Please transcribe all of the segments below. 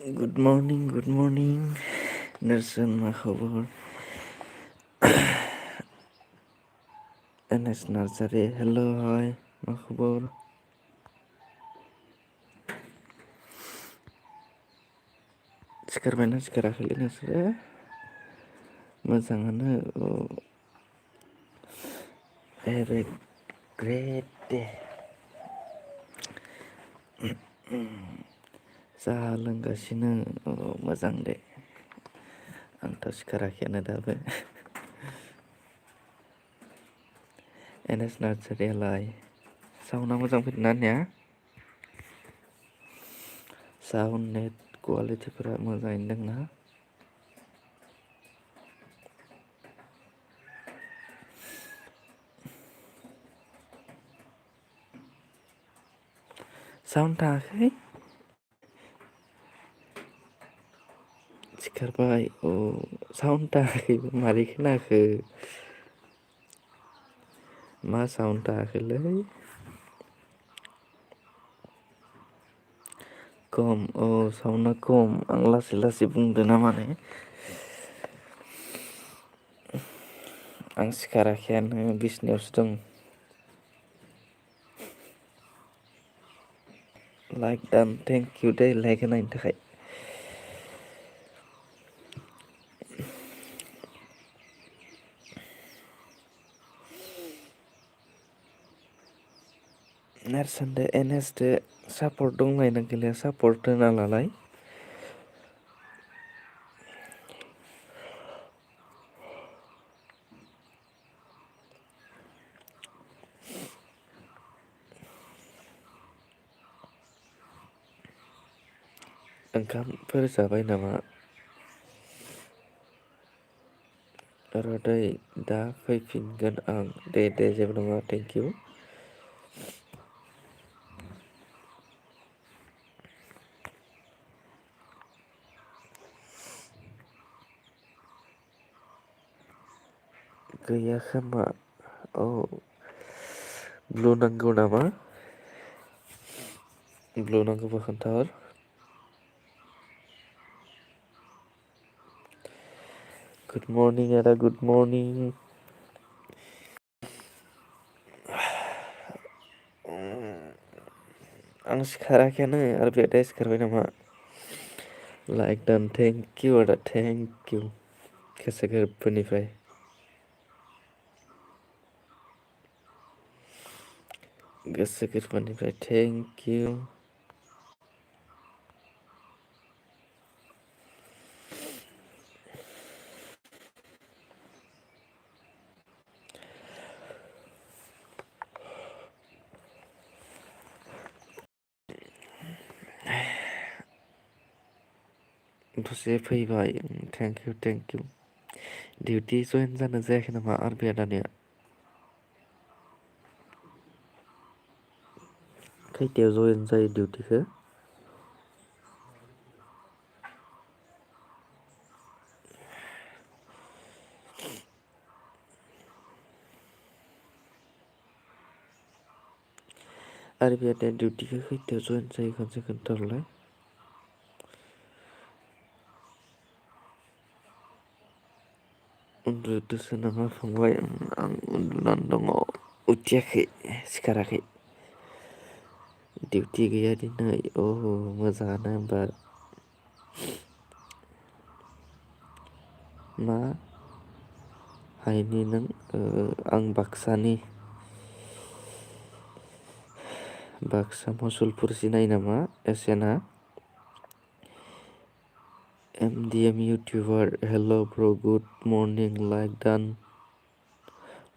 Good morning. Nelson मा खबर? NS Narzary हेल' हाय मा खबर? सिखारबायना सिखाराखैलै नोंसोरो? मोजाङानो हेभ ए ग्रेट डे। साहा लोंगासिनो मोजां दे। आंथ' सिखाराखैयानो दाबो। एनएस नार्जारियालाय साउन्डआ मोजां फैदोंना आंनिया? साउन्ड नेट कुवालिटिफोरा मोजाङैनो दंना? साउन्ड थाङाखै? सिखारबाय साउन्ड थाङाखैबा मारै खोनाखो? मा साउन्ड थाङाखैलै? खम साउन्डआ खम आं लासै लासै बुंदों ना माने। आं सिखाराखैयानो बिसिनायावसो दं। लाइक दान थेंक इउ दे लाइक होनायनि थाखाय। नेरसोनदो एनएसदो सापर्ट दंलायना गैलाया सापर्ट होना लालाय। ओंखामफोर जाबाय नामा? र'दै दा फैफिनगोन आं दे जेबो नङा थेंक इउ। गैया खोमा ब्लु नांगौ नामा? ब्लु नांगौबा खोन्थाहर। गुड मर्निं आदा गुड मर्निं। आं सिखाराखैयानो आरो बे आदाया सिखारबाय नामा? लाइक दान थेंक इउ आदा थेंक इउ गोसो गोरबोनिफ्राय। गोसो गोरबोनिफ्राय थेंक इउ। दसे फैबाय थेंक इउ। डिउटि जइन जानो जायाखै नामा आर बे आदानिया? खैथायाव जइन जायो डिउटिखौ? आरो बे आदाया डिउटिखौ खैथायाव जइन जायो खनसे खोन्थाहरलाय। उन्दुदोसो नामा फंबाय? आं उन्दुनानै दङ उथियाखै सिखाराखै। डिउटि गैया दिनै मोजाङानो होमबा। मा हायनि नों? आं बाक्सानि। बाक्सा मसलपुर सिनायो नामा एसेना? एमडिएम इउटुबार हेल' ब्र गुड मर्निं लाइक दान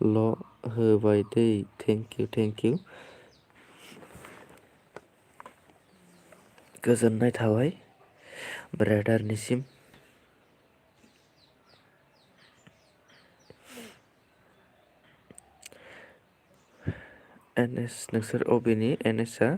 ल' होबाय दै थेंक इउ। गोजोननाय थाबाय ब्रादारनिसिम। एनएस नोंसोर अबेनि एनएसआ?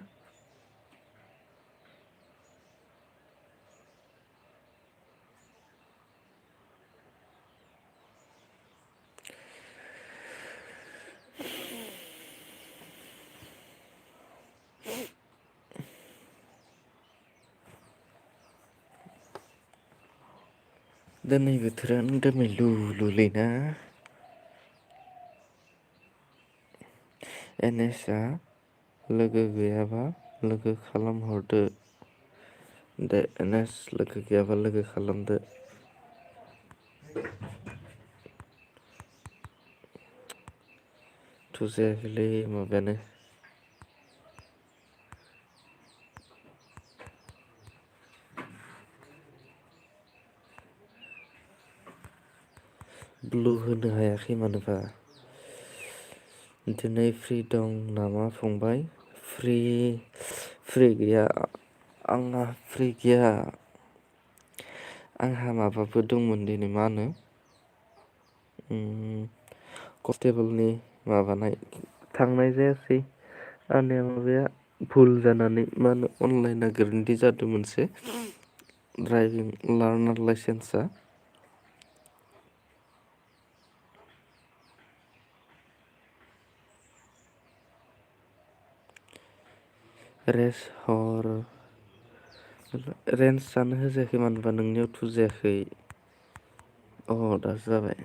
दिनै बोथोरानो दोमैलु लुलैना एनेसआ लोगो गैयाबा लोगो खालामहरदो दे एनेस लोगो गैयाबा लोगो खालामदो थुजायाखैलै माबायानो ब्लु होनो हायाखै मानोबा दिनै फ्रि दं नामा फंबाय फ्रि गैया आंहा फ्रि गैया आंहा माबाबो दंमोन दिनै मा होनो कनस्टेबोलनि माबानाय थांनाय जायासै आंनिया माबाया भुल जानानै मा होनो अनलाइना गोरोन्थि जादों मोनसे ड्राइभिं लार्नार लाइसेन्सआ रेन्स जानो होजायाखै मानोबा नोंनियाव थुजायाखै दासो जाबाय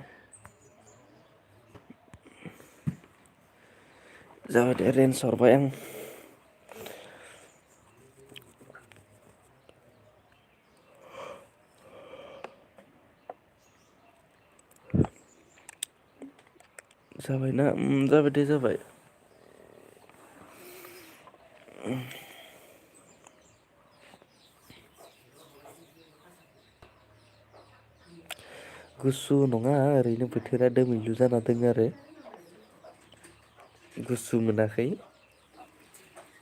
जाबाय दे रेन्स हरबाय आं जाबायना जाबाय दे जाबाय गुसु नङा ओरैनो बोथोरा दोमैलु जाना दङ आरो गुसु मोनाखै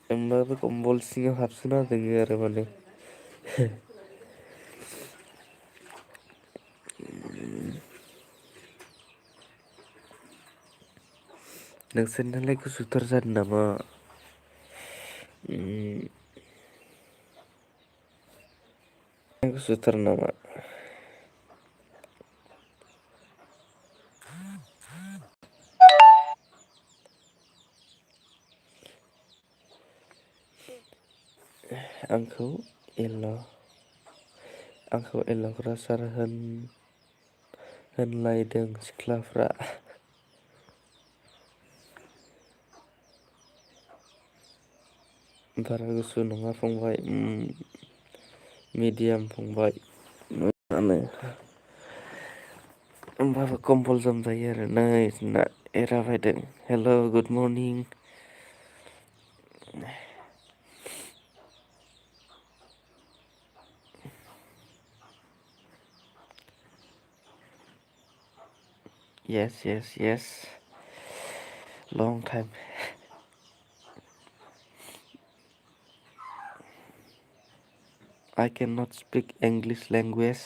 होमबाबो कम्बल सिङाव हाबसोना दोङो आरो माने नोंसोरनालाय गुसुथार जादों नामा गुसुथार नामा आंखौ एल'ग्रा सार होनलायदों सिख्लाफ्रा बारा गुसु नङा फंबाय मिडियाम फंबाय मोजाङानो होमबाबो कम्बल जोमजायो आरो नै जोंना एरा फैदों hello' good morning yes long time I cannot speak English language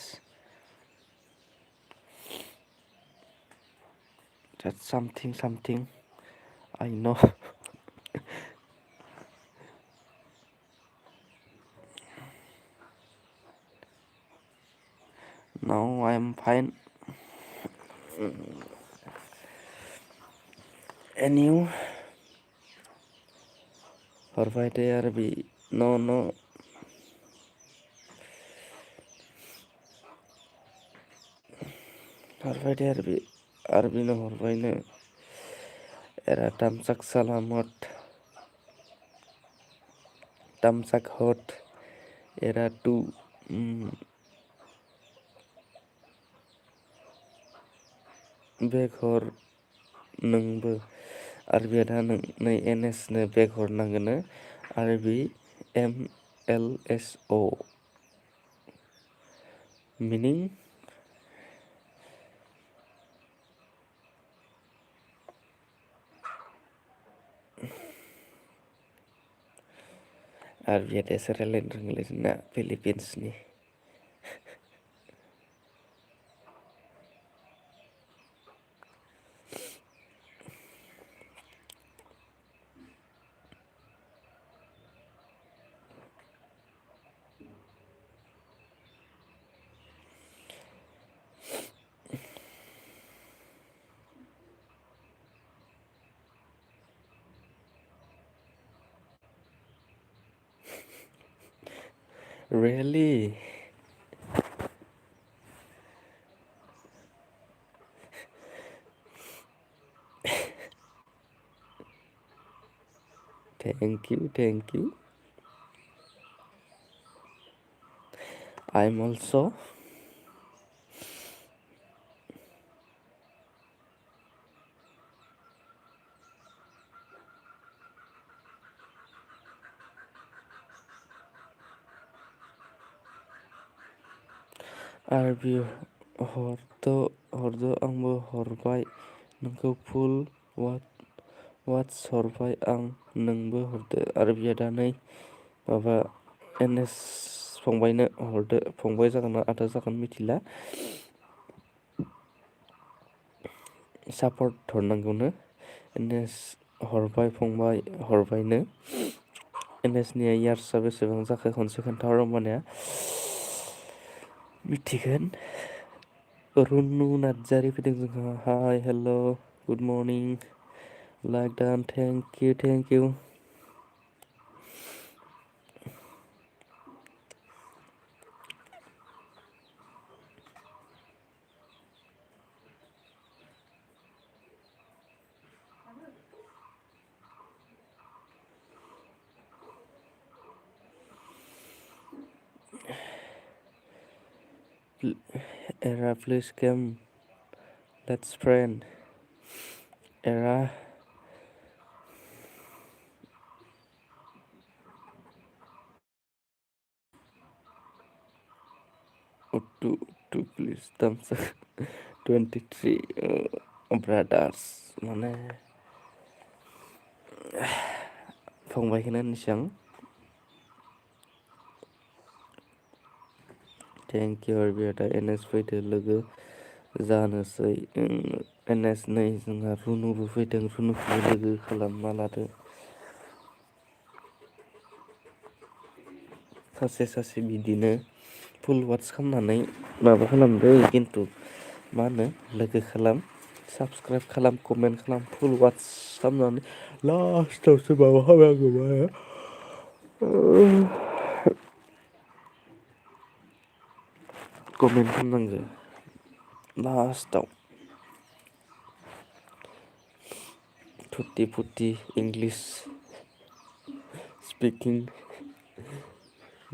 that's something I know now I'm fine and you हरबाय दे आरबि न' हरबाय दे आरबिनो हरबायनो एरा तामसाक सालामत तामसाक हट एरा तु बेग हर नोंबो आरबिया दा नै एनएसनो बेग हरनांगोन आरबि MLSO मिनिं आरबिया दासो रायलायनो रोंलै जोंना फिलिपिन्सनि Really? Thank you, thank you. I'm also. आरबि हरदो आंबो हरबाय नोंखौ फुल वाट्स हरबाय आं नोंबो हरदो आरबिया दा नै माबा एनएस फंबायनो हरदो फंबाय जागोन ना आदा जागोन मिथिला सापर्ट हरनांगौनो एनएस हरबाय फंबाय हरबायनो एनएसनि इयार्सआ बेसेबां जाखो खनसे खोन्थाहर होमबानिया मिथिगोन रुनु नार्जारि फैदों जोंहा hi hello' good morning like done thank you Era, please come. Let's friend. Era. Two, please. Thumbs up. 23 brothers. Mana? फंबायखौनो होननिसै आं थेंक इउ आरबिया एनएस फैदो लोगो जानोसै एनएस नै जोंहा रुनुबो फैदों रुनुखौ लोगो खालामना लादो सासे बिदिनो फुल वाट्स खालामनानै माबा खालामदो खिन्थु मा होनो लोगो खालाम साबसक्राइब खालाम कमेन्ट खालाम फुल वाट्स खालामनानै लास्टावसो माबा खालामनांगौ मा कमेन्ट खालामनांगौ लास्टाव थुtti इंलिश स्पिकिं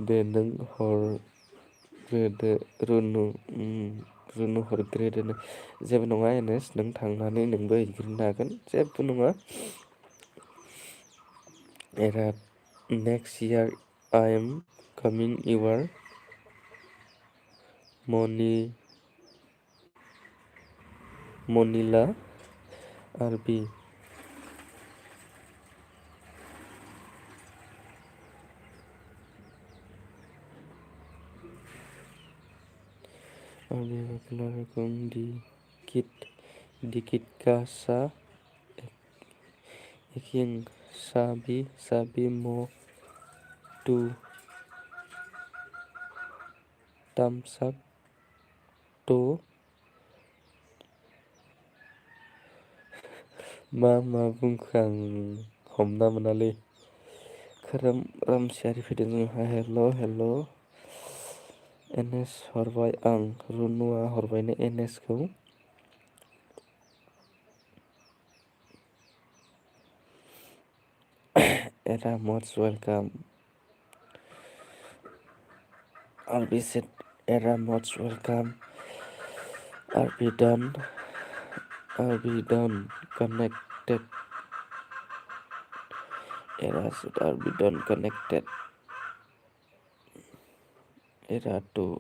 दे नों हरग्रोदो रुनु हरग्रोदो जेबो नङा एनेस नों थांनानै नोंबो हैग्रोनो हागोन जेबो नङा Era next year I am coming your Manila Arbi Alhamdulillah dikit kasa iking sabi mo tu tamsak to मा बुंखो आं हमना मोनालै खोरोम रामसियारि फैदों जोंहा हेल' एनएस हरबाय आं रुनुआ हरबायनो एनएसखौ Era must welcome Arbi said Era must welcome Arbi done connected era should be done connected era to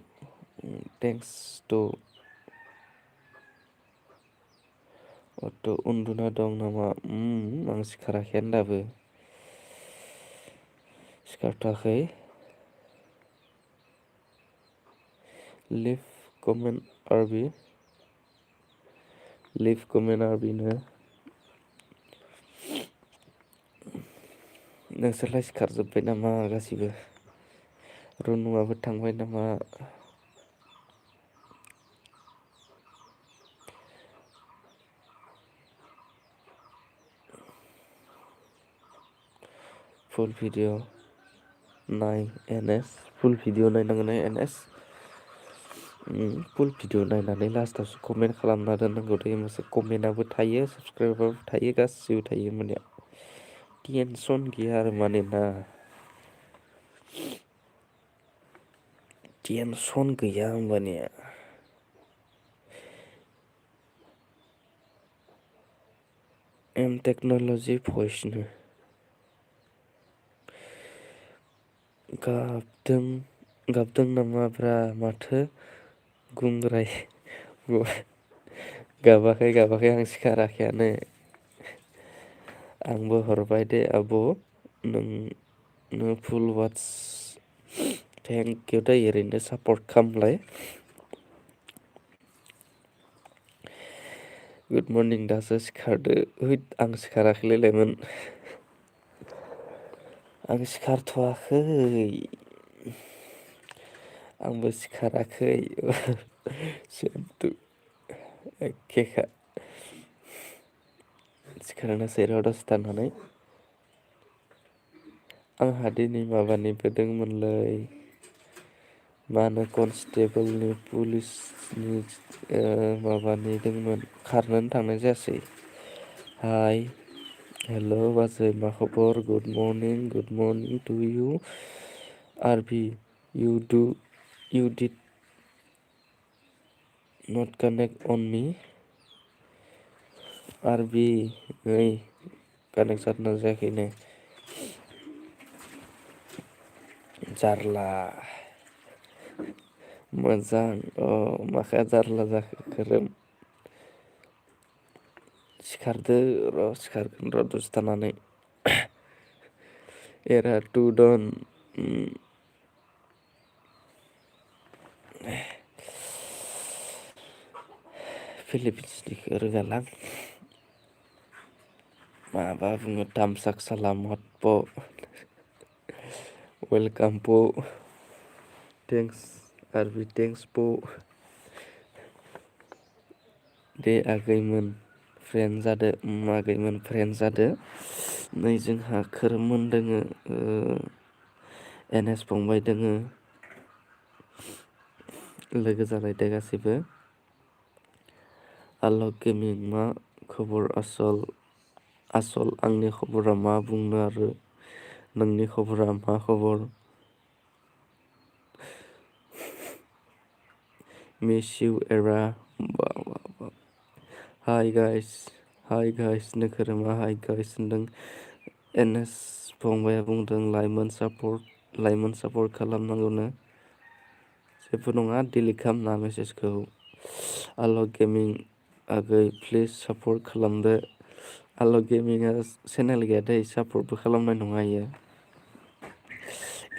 thanks to Otto उन्दुना दं नामा आं सिखाराखै दाबो सिखारथ'वाखै लिभ कमेन्ट आरबिनो नोंसोरलाय सिखारजोब्बाय नामा गासिबो रुनुआबो थांबाय नामा फुल भिडिअ नाय एनएस फुल भिडिअ नायनांगोन एनएस फुल भिडिअ नायनानै लास्टावसो कमेन्ट खालामना दोननांगौ दे होमबासो कमेन्टआबो थायो साबसक्राइबारबो थायो गासिबो थायो माने टेनसन गैया आरो माने ना टेनसन गैया होमबानिया एम टेक्न'लजि भइसनो गाबदों नामाब्रा माथो गुंग्राय गाबाखै आं सिखाराखैयानो आंबो हरबाय दे आब' नोंनो फुल वाट्स थेंक इउ दै ओरैनो सापर्ट खालामलाय गुड मर्निं दासो सिखारदो हैद आं सिखाराखैलायमोन आं सिखारथ'वाखै आंबो सिखाराखै एखेखा सिखारनोसै र' दसे थानानै आंहा दिनै माबानिबो दोंमोनलै मा होनो कनस्टेबोलनि पुलिसनि माबानि दोंमोन खारनोनो थांनाय जायासै हाय हेल' बाजै मा खबर good morning to you Arbi you did not connect on me Arbi नै कानेक्ट जादोंना जायाखैनो जारला मोजां माखाया जारला जाखो खोरोम सिखारगोन र' दसे थानानै एरा टु डन फिलिपिन्सनिखौ रोङालां माबा बुङो तामसाक सालामत प वेलकाम प थेंक्स आरबि थेंक्स प दे आगैमोन फ्रेन्ड जादो नै जोंहा खोरोममोन दोङो एन एस फंबाय दोङो लोगो जालायदो गासैबो आलक गेमिं मा खबर आसल आंनि खबरा मा बुंनो आरो नोंनि खबरा मा खबर मिस इउ एरा हाय गाइस नो खोरोमा हाय गाइस होनदों एन एस फंबाया बुंदों लाइमोन सापर्ट खालामनांगौनो जेबो नङा डिलिट खालामना मेसेजखौ आलक गेमिं आगै प्लिज सापर्ट खालामदो आलक गेमिंआ चेनेल गैया दै सापर्टबो खालामनाय नङा इयो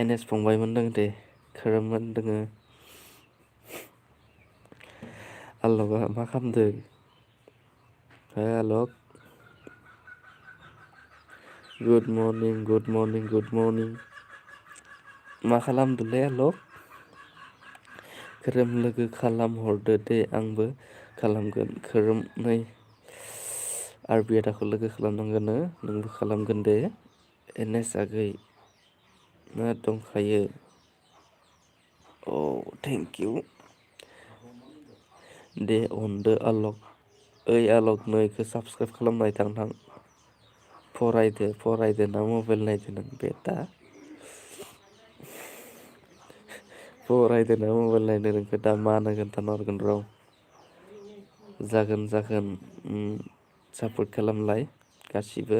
एन एस फंबायमोन दङ दे खोरोममोन दोङो आलकआ मा खालामदों हे आलक गुड मर्निं मा खालामदोंलै आलक खोरोम लोगो खालामहरदो दे आंबो खालामगोन खोरोम नै आरबि आदाखौ लोगो खालामनांगोन नोंबो खालामगोन दे एन एस आगै मा दंखायो थेंक इउ दे अनदो आलक ओइ आलक नैखौ साबसक्राइब खालामनाय थां फरायदो ना मबाइल नायदो नों बेटा फरायदो ना मबाइल नायदो नोंखौ दा मा होनो खोन्थाना हरगोन र' जागोन सापर्ट खालामलाय गासिबो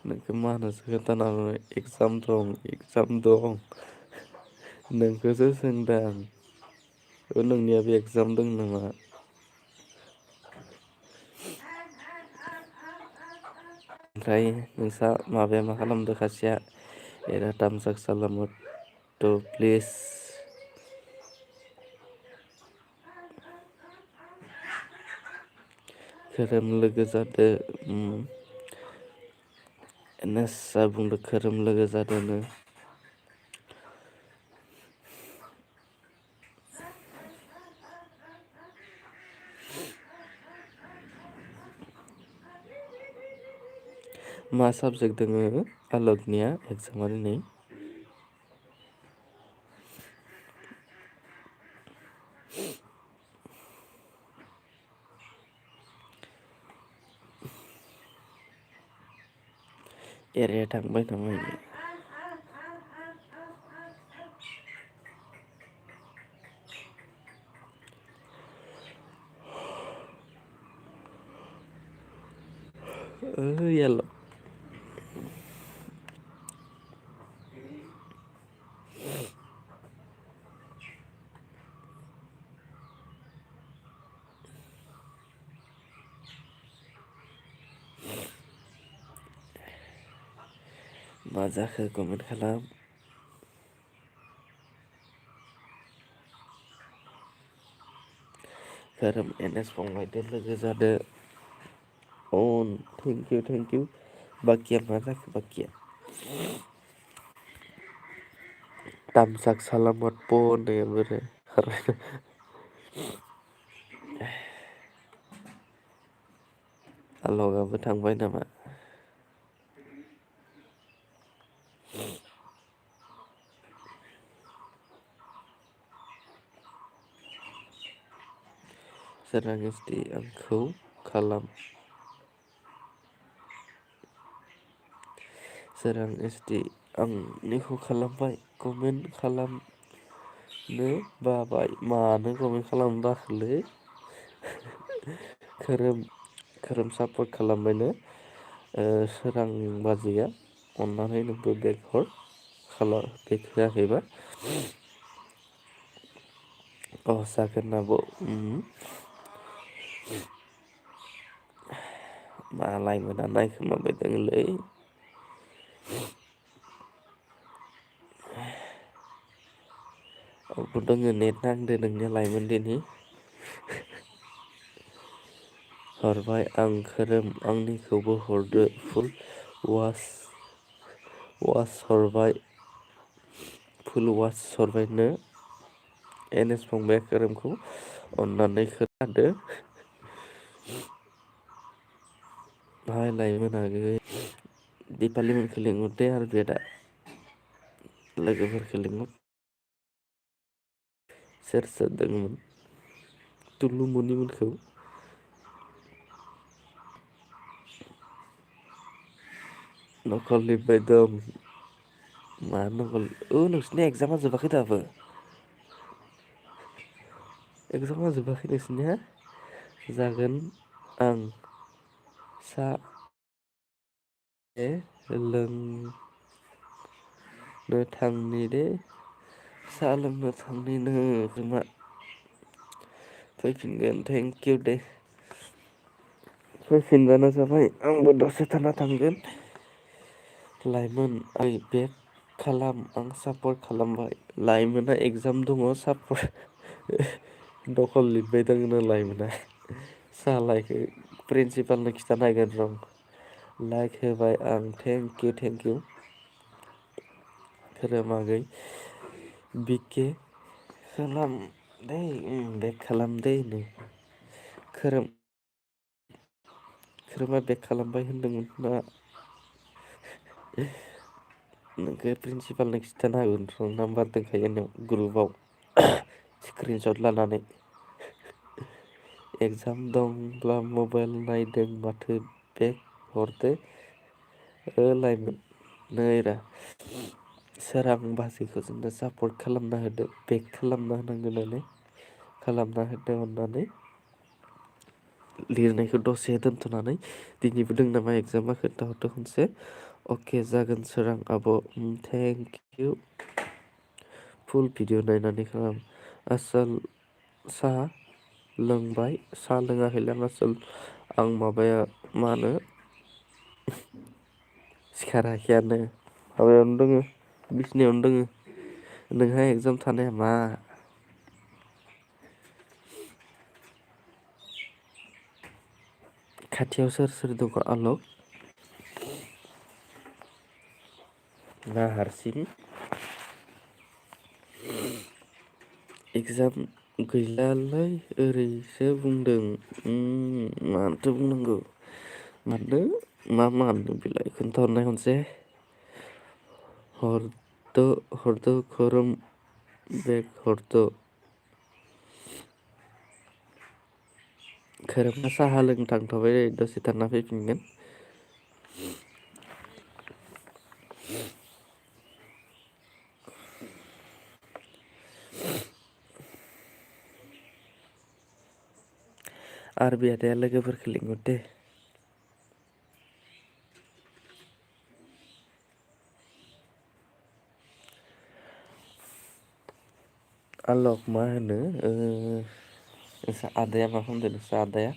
नोंखौ मा होनोसो खोन्थाना हरनो एगजाम दं नोंखौसो सोंदों आं नोंनियाबो एगजाम दं नामा ओमफ्राय नोंसा माबाया मा खालामदो खासेया एरा तामसाक सालामत थ' प्लिज खोरोम लोगो जादो एनएसआ बुंदो खोरोम लोगो जादोनो मा साबजेक्ट दोङो आलकनिया एगजामा दिनै एरिया थांबाय नामा इयो? याल' मा जाखो कमेन्ट खालाम। खोरोम एनएस फंबायदो लोगो जादो। अन थेंक इउ बाकिया मा जाखो बाकिया? तामसाक सालामत प होननाया बोरो आलगाबो थांबाय नामा? सोरां एसटि आंखौ खालाम। सोरां एसटि आंनिखौ खालामबाय कमेन्ट खालामनो बाबाय मानो कमेन्ट खालामनो बाखोलै? खोरोम सापर्ट खालामबायनो सोरां बाजैया अननानै नोंबो बेक हर बेक होआखैबा जागोन आब' मालाय मोना नायखोमाबाय दोङोलै। अबाव दोङो नेट नांदो नोंनिया लाइमोन दिनि? हरबाय आं खोरोम आंनिखौबो हरदो फुल वाच हरबाय फुल वाच हरबायनो एन एस फंबाया खोरोमखौ अननानै खोनादो। हाय लाइमोन आगै दिपालि मोनखौ लिंहर दे आरो बेदा लोगोफोरखौ लिंहर। सोर सोर दोंमोन तुलुमनिमोनखौ नकल लिरबाय दं। मा नकल नोंसोरनि एगजामा जोबाखै दाबो? एगजामा जोबाखै नोंसोरनिया? जागोन आं सा लोंनो थांनि दे सा लोंनो थांनिनो जोंहा फैफिनगोन थेंकिउ दे। फैफिनबानो जाबाय आंबो दसे थाना थांगोन। लाइमोन ओइ बेक खालाम आं सापर्ट खालामबाय लाइमोना एगजाम दङ सापर्ट दखल लिरबाय दङनो लाइमोना सालायखो प्रिन्सिपालनो खिथाना नायगोन र' लाइक होबाय आं थेंकिउ खोरोम आगै बिके खालाम दै बेक खालाम दै नो खोरोमा बेक खालामबाय होनदोंमोन ना? नोंखौ प्रिन्सिपालनो खिन्थाना होगोन र' नाम्बार दंखायो आंनियाव ग्रुपाव स्क्रिनसट लानानै एगजाम दंब्ला मबाइल नायदों माथो बेक हरदो लाइमोन नै रा सोरां बाजैखौ जोंनो सापर्ट खालामना होदो बेक खालामना होनांगौ होननानै खालामना होदो अननानै लिरनायखौ दसे दोनथ'नानै दिनैबो दों नामा एगजामा खोन्थाहरदो खनसे अके जागोन सोरां आब' थेंकिउ फुल भिडिअ नायनानै खालाम आसोल साहा लोंबाय साहा लोङाखैलै आं आसोल आं माबाया मा होनो सिखाराखैयानो माबायावनो दोङो बिसिनायावनो दोङो नोंहा एगजाम थानाया मा? खाथियाव सोर सोर दङ आलक ना हारसिं? एगजाम गैलालै ओरैसो बुंदों मानोथो बुंनांगौ मानो मानो बेलाय खोन्थाहरनाय खनसे हरदो खोरोम बेक हरदो खोरोमआ साहा लोंनो थांथ'बाय दसे थाना फैफिनगोन। आरो बे आदाया लोगोफोरखौ लिंहर दे। आलक मा होनो नोंसा आदाया मा खालामदों नोंसा आदाया?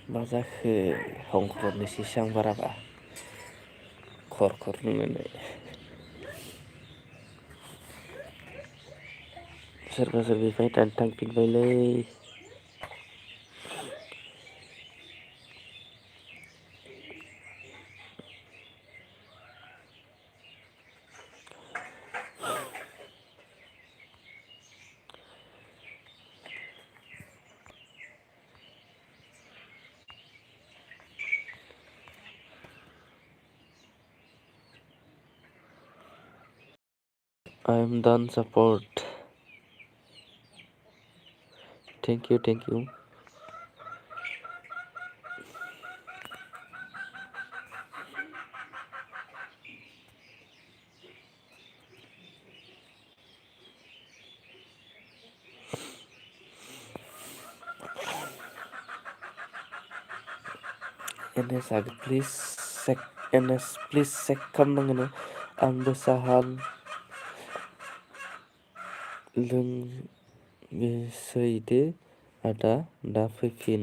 मा जाखो हंख्लदनोसैसो आं बाराबा खर खर नुनानै। सोरबा सोरबि बायनानै थांफिनबायलै। I am done support. Thank you, thank you. NS agak NS please check खालामनांगोन आंबो साहा लोंनोसैदे आदा दा फैफिन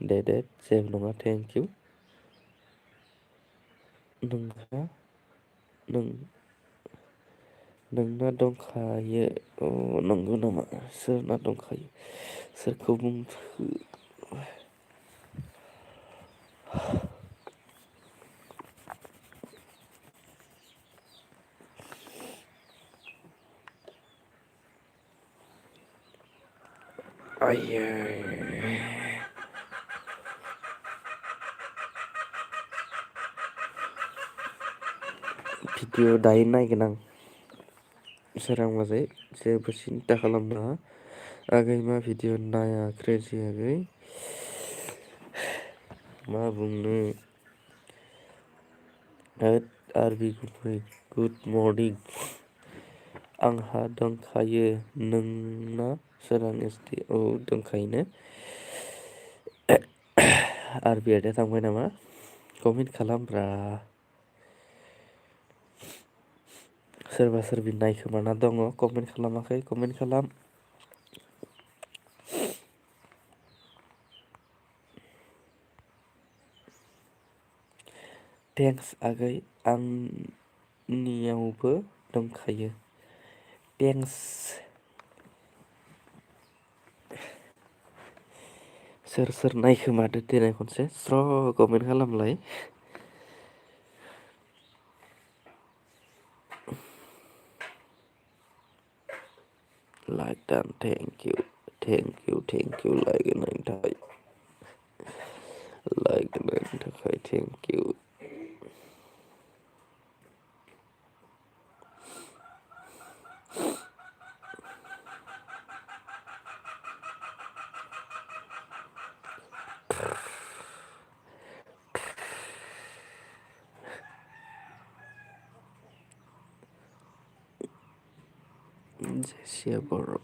दे जेबो नङा थेंक इउ। नोंना दंखायो अ नंगौ नामा सोरना दंखायो सोरखौ बुंखो? आयै भिडिअ दायो नायगोन आं सोरांबाथाय जेबो सिन्था खालामनाङा आगै मा भिडिअ नाया क्रेजि आगै मा बुंनो होद आरबि गुमै गुड मर्निं आंहा दंखायो नोंना सोरां एसटि औ दंखायोनो आरबि आदाया थांबाय नामा कमेन्ट खालामब्रा सोरबा सोरबि नायखोमाना दङ कमेन्ट खालामाखै कमेन्ट खालाम। थेंक्स आगै आंनियावबो दंखायो थेंक्स। सोर सोर नायखोमादो देनाय खनसे स्र' कमेन्ट खालामलाय। लाइक दान थेंक इउ लाइक होनायनि थाखाय थेंक इउ। जेसिया बर'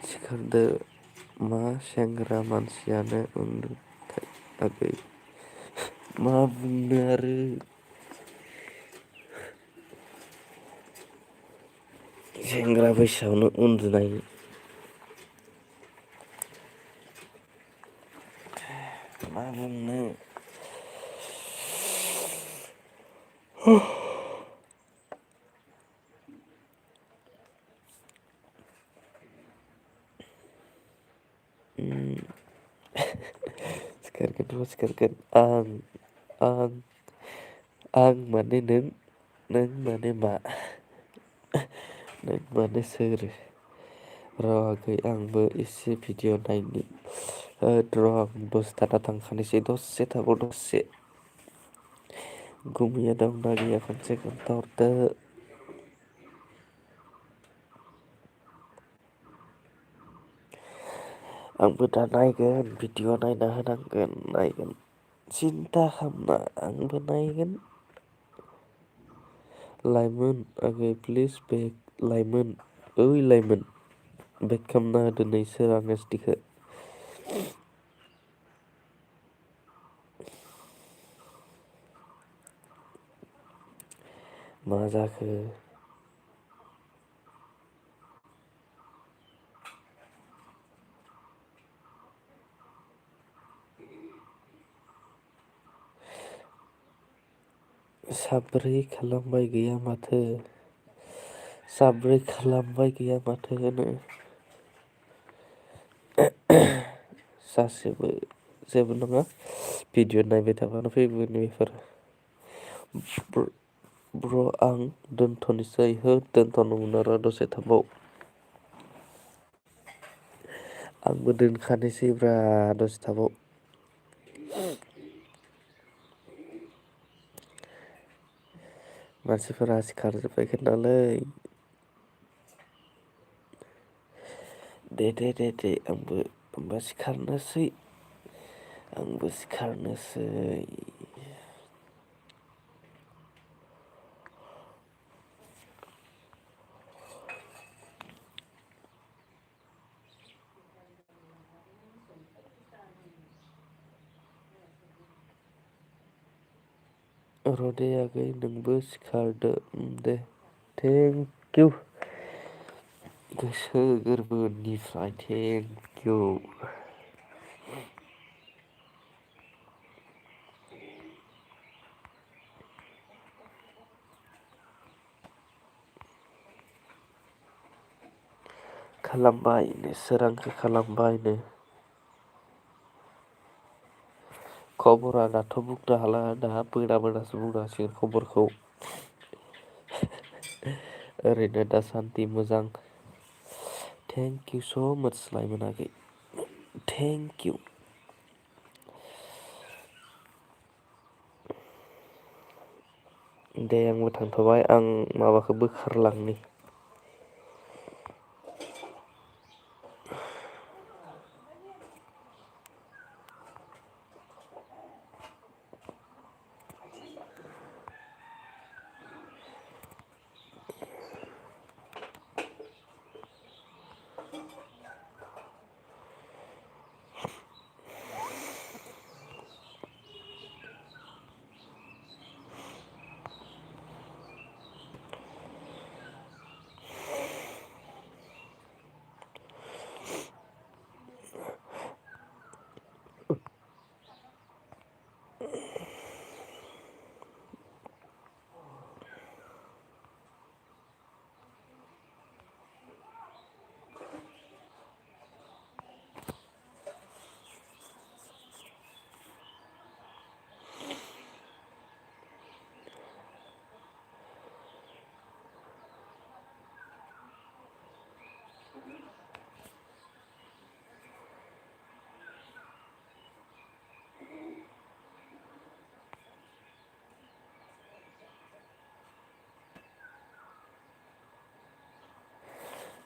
सिखारदो मा सेंग्रा मानसियानो उन्दुथाय आगै मा बुंनो आरो सेंग्रा बैसोआवनो उन्दुनाय मा बुंनो सिखारगोन आं माने नों माने मा नों माने सोर र' आगै आंबो एसे भिडिअ नायनि र' आं दसे थाना थांखानोसै दसे थाबाव दसे गुमैया दंना गैया खनसे खोन्थाहरदो। आंबो दा नायगोन भिडिअ नायना होनांगोन नायगोन सिन्था खालामना आंबो नायगोन। लाइमोन आगै प्लिज बेक लाइमोन ओइ लाइमोन बेक खालामना होदो नै सोरां एसडिखो। मा जाखो? साब्रै खालामबाय गैया माथो। साब्रै खालामबाय गैया माथो होनो। सासेबो जेबो नङा भिडिअ नायबाय थाबानो फैगोन बेफोर। ब्र आं दोनथ'नोसै हो दोनथ'नो मोना र' दसे थाबाव। आंबो दोनखानोसै ब्रा दसे थाबाव। मानसिफोरा सिखारजोब्बाय खोनालै। दे आंबो सिखारनोसै। आंबो सिखारनोसै। र' दे आगै नोंबो सिखारदो दे। थेंक इउ गोसो गोरबोनिफ्राय थेंक इउ। खालामबायनो सोरांखौ खालामबायनो। खबरा दाथ' बुंनो हाला दा मोनासो बुंनो हासिगोन खबरखौ। ओरैनो दासान्दि मोजां। थेंक इउ स' माच लाइमोन आगै थेंक इउ। दे आंबो थांथ'बाय आं माबाखौ बोखारलांनि।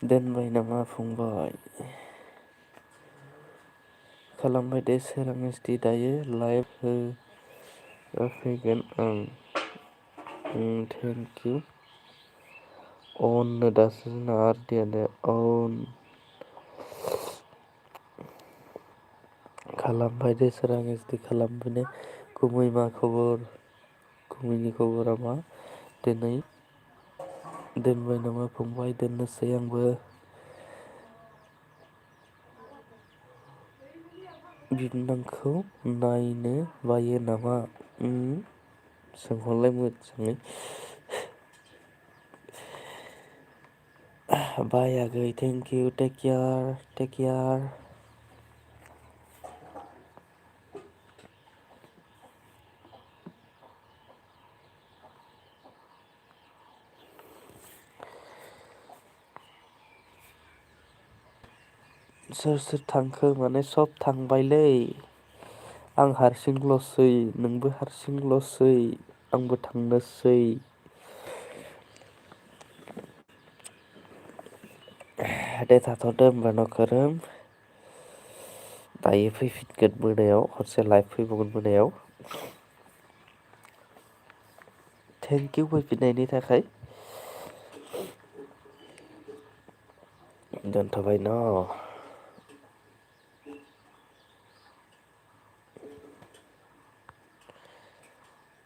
दोनबाय नामा फंबाय? खालामबाय दे सोरां एसडि दायो लाइभ होफैगोन आं। Thank you. अननो दासो जोंना आरडियानो अन। खालामबाय दे सोरां एसडि खालामबाय दे। गुमै मा खबर? गुमैनि खबरा मा दिनै? दोनबाय नामा फंबाय दोननोसै आंबो। बिबोनांखौ नायनो बायो नामा? सोंहरलाय मोजाङै। बाय आगै thank you take care take care. सोर सोर थांखो माने सब थांबायलै। आं हारसिंल'सै नोंबो हारसिंल'सै। आंबो थांनोसै। दे थाथ'दो होमबा न' खोरोम। दायो फैफिनगोन मोनायाव हरसे लाइभ फैबावगोन मोनायाव। थेंक इउ फैफिननायनि थाखाय। दोनथ'बाय न'।